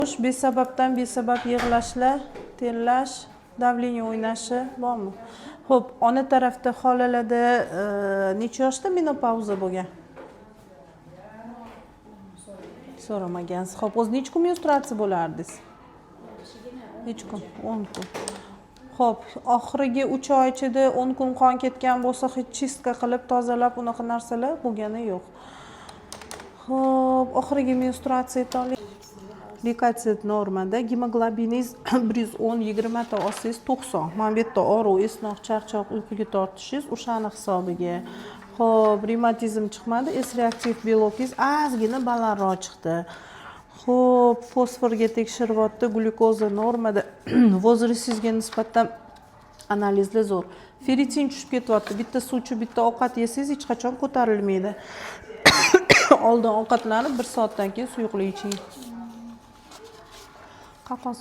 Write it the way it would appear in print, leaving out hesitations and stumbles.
Xo'sh, besababdan besabab yig'lashlar, terlash, давление o'ynashi bormi? Xo'p, ona tarafda xolalarda necha yoshda menopauza bo'lgan? So'ramagansiz. Xo'p, o'zi necha kun menstruatsiya bo'lardingiz? Necha kun? 10 kun. Xo'p, oxirgi 3 oy ichida 10 kun qon ketgan bo'lsa, hech чистка qilib, tozalab, unaqa narsalar bo'lgani yo'q. Xo'p, oxirgi menstruatsiya aytoli. Leykotsit normada, gemoglobiningiz 110, 20 ta olsangiz 90. Mana bu yerda og'riq, esnoq, charchoq, uyquga tortishingiz o'shani hisobiga. Xo'p, revmatizm chiqmadi, S reaktiv belokingiz ozgina balandroq chiqdi. Xo'p, fosforga tekshiryapti, glyukoza normada, возраст ingizga nisbatan analizlar zo'r. Ferritin tushib ketyapti. Bitta suv ichib, bitta ovqat yesangiz hech qachon ko'tarilmaydi. Oldin ovqatlanib, bir soatdan keyin suyuqlik iching. Qalqon.